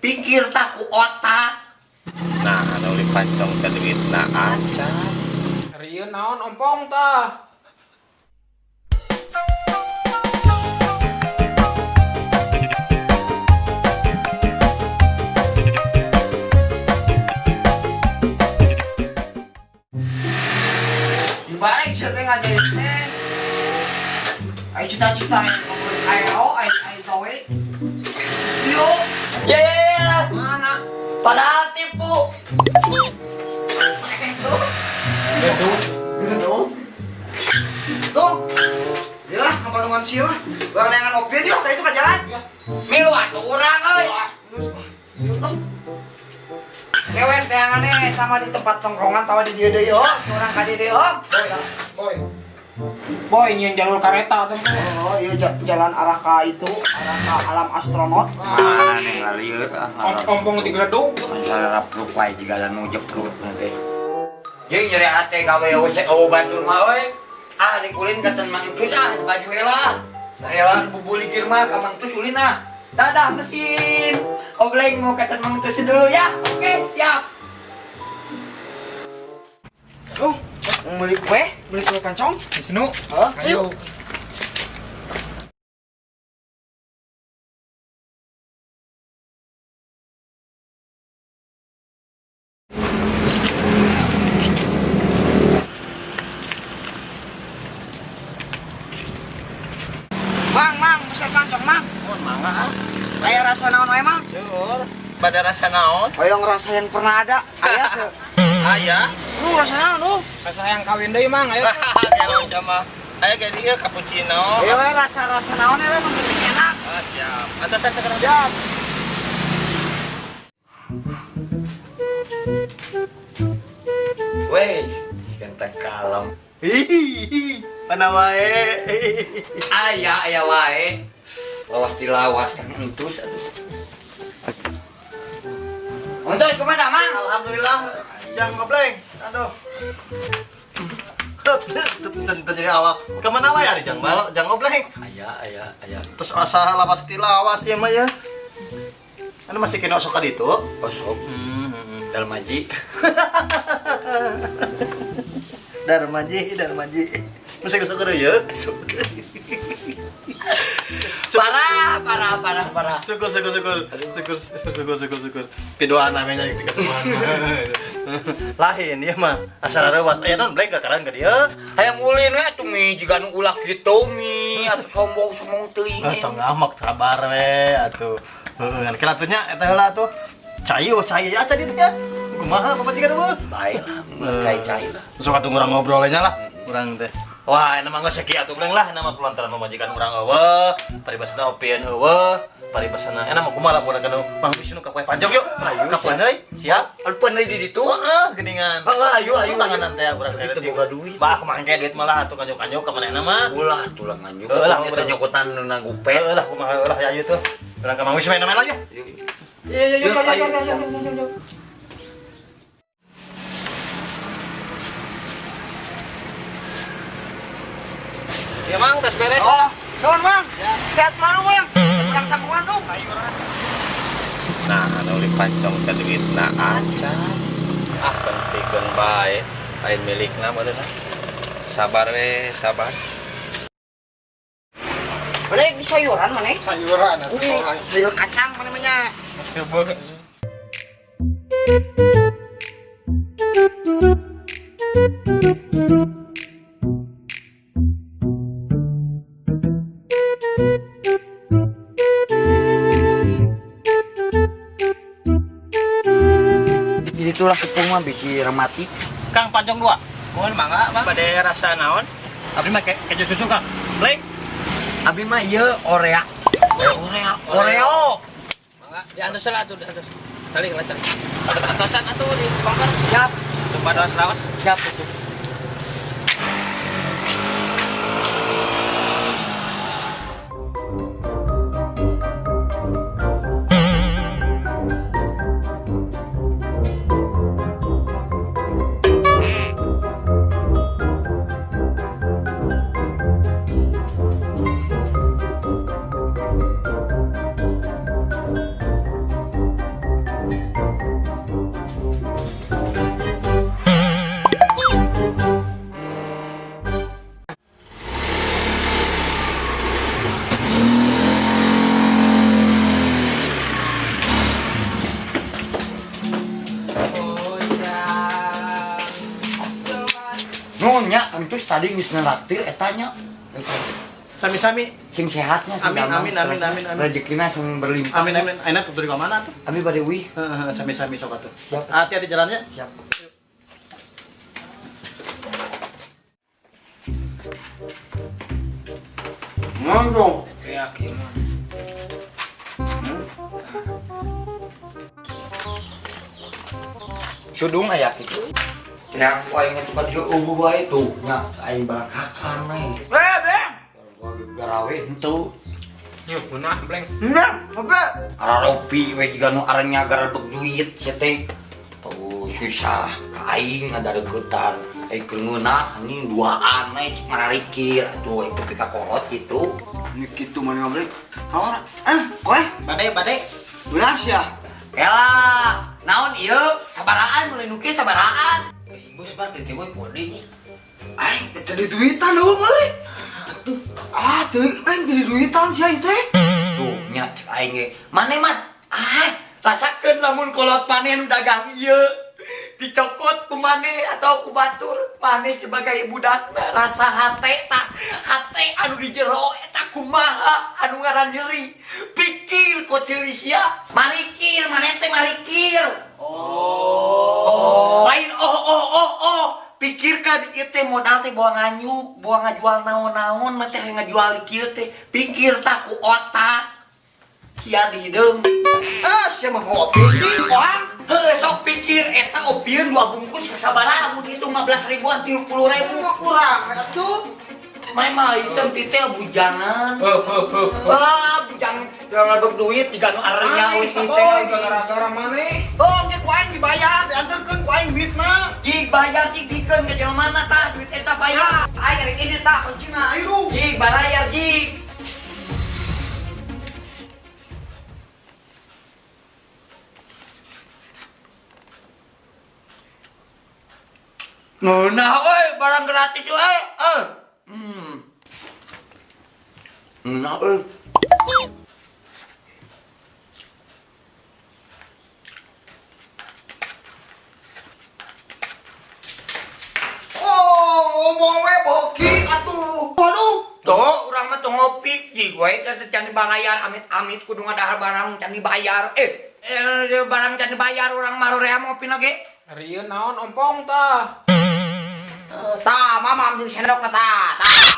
Pikir tak ku otak. Nah, anu pancong teh duitna acan. Ari ieu naon ompong tah? Dibalik sih teh ngajarin teh. Ayo cita-cita yang ngurus ayo, ayo ayo gawe. Yo. Ya ya ya. Mana? Padahal tipu. Gedung. Tuh. Ya lah, ngabandungan sih mah. Urang neangan opir yuk, kayak itu ke jalan. Milu atuh urang euy. Iya tuh. Kewet neangannya sama di tempat tongkrongan tawa di dia deui oh, urang ka dieu deui oh. Boy. Boy, nyieun jalur kareta teh. Oh, iya jalan arah ke itu, arah ke alam astronot. Mana nih lalieur ah. Ompong digledug. Masalah rapruk wae jiga nu jeprut nanti. Jeung nyeri hate gawe eueuh eueuh batur mah euy. Ah dikulin ka Mang Entus ah baju heula. Nah heula bubuligir mah ka Mang Entus ulin ah. Dadah mesin. Obleng mau ka Mang Entus dulu ya. Oke, siap. Loh, mau beli kue pancong? Wisnu. Hah? Ayo. Mang, mang, pesan pancong, mang. Oh, mangga ah. Kayak rasa naon wae, mang? Seur. Pada rasa naon? Hoyong rasa yang pernah ada. Aya teu? Aya. Lu rasa naon lu? Rasa yang kawin deui, Mang. Ayo. Gelo sama. Ayo ge dieu cappuccino. Ayo we rasa-rasa naon we nu penting enak. Ah, siap. Atasan sekarang. Siap. Weh, ganteng kalem. Hihihi, mana wae. Aya aya wae. Lawas dilawas Kang Entus atuh. Entus kumaha Mang? Alhamdulillah, jang ngobleng. Aduh. Tentu jadi awak. Kemana wae ari jang bal, jang ngobleng. Aya aya aya. Terus asa lawas tilawas ieu mah ya. Anu masih kena osok ka ditu? Osok. Darmaji. Darmaji, Darmaji. Masih osok deui ya. Parah, parah, parah, parah. Syukur, syukur, syukur. Syukur, syukur, syukur, syukur. Pidoan namanya ketika semua. Lain ieu mah asal reuwas. Aya naon bleng kakaran ka dieu? Hayang ulin we atuh mi jiga nu ulah kitu mi atuh sombong-sombong teuing. Ah, tong amak sabar we atuh. Heeh, ngan kira atuh nya eta heula atuh. Cai oh cai aja ditu ya. Kumaha pamajikan eueuh? Bae lah, cai-cai lah. Sok atuh urang ngobrol nya lah urang teh. Wah, ini mah geus sakieu atuh bleng lah, nama kulantaran pamajikan urang eueuh, paribasana opieun eueuh, paribasana enak mah kumaha lamun kana Mang Wisnu ka poe panjang yuk. Ayo ka poe deui, siap? Aduh pan deui di ditu. Heeh, geuningan. Heeh, ayo ayo tanganan teh urang teh boga duit. Bah, kumaha engke duit malah atuh kanjuk-kanjuk ka manehna mah. Ulah tulang nganjuk. Heeh lah, eta nyokotan nu nagupet. Heeh lah, kumaha lah ya ieu tuh. Urang ka Mang Wisnu main-main lah yuk. Iya iya iya iya iya iya. Ya Mang, tos beres. Oh, nuhun Mang. Sehat selalu Mang. Kurang sambungan dong. Nah, anu pancong teh duitna acan. Ah, pentingkeun bae. Lain milikna meureun. Sabar we, sabar. Boleh di sayuran mana? Sayuran atuh. Sayur kacang mana namanya? Seubeuh. Jadi itulah sepung mah bisi remati. Kang pancong dua. Mohon mangga, Mang. Bade rasa naon? Abdi mah keju susu, Kang. Bleng. Abi mah ieu Orea. Orea, Oreo. Mangga, diantos lah atuh, diantos. Calik lah, calik. Antosan atuh di bongkar. Siap. Pada lawas. Siap tuh. Entus tadi geus neraktir eta nya. Sami-sami. Sing sehatnya sing Amin, damang, amin, amin, stres. Amin, amin. Rezekina sing berlimpah. Amin amin. Ayeuna tuh dari mana tuh? Abi bade uih. Heeh, sami-sami sok atuh. Siap. Hati-hati jalannya. Siap. Ngomong. Kayak kieu mah. Sudung aya kitu. Yang aing itu kan juga eueuh wae tuh nya aing barang hakan we. Eh, Beng. Garawe henteu. Nyuh, gunah bleng. Nah, apa? Araropi we jiga nu arenya garebek duit sia teh. Oh, susah ka aing ngadareuketan. Aing keur ngeunah anjing duaan we cik mararikir atuh aing tepi ka kolot kitu. Ini kitu mana beli? Kau ah, koe? Bade, bade. Benas ya? Ela, naon ieu? Sabaraan mulai nu kieu sabaraan. Ibu sebar teh cewek pode nya. Aing teh di duitan eueuh euy. Ah, teu beng di duitan sia ieu teh. Tuh nya cek aing ge. Mane mah ah rasakeun lamun kolot maneh nu dagang ieu. Dicokot ku maneh atau ku batur, maneh sebagai budakna rasa hate ta hate anu di jero eta kumaha anu ngaran nyeri. Pikir ko ceuri sia, marikir maneh teh marikir. Oh. Lain oh oh oh oh. Pikirkan ieu teh modal teh bawa nganyuk, bawa ngajual naon-naon mah teh ngajual kieu teh. Pikir tah ku otak. Sia di hideung. Ah, sia mah ngopi sih, orang. Heuh, sok pikir eta opieun 2 bungkus kasabaraha mun dihitung 15 ribuan 30 ribu. Urang atuh. Mah mah hitung titel bujangan. Heuh, heuh, heuh. Wah, bujang ngaduk duit jiga nu arenya we Saboy, teh. gara-gara maneh. Oh, ge ku aing dibayar, diantarkeun ku aing duitna. Jig bayar jig dikeun ka jelema mana tah duit eta bayar. Aing rek ini tah kuncina, ayo lu. Jig barayar jig. Ngeunah euy, barang gratis euy. Eh. Ngeunah euy. Oh, ngomong we boki atuh. Waduh. Tuh, urang mah teu ngopi, jig we teh can dibayar amit-amit kudu ngadahar barang can dibayar. Barang can dibayar urang mah roream ngopi ge. Ari ieu naon ompong tah? Tah, mamam jeung sendokna tah. Tah.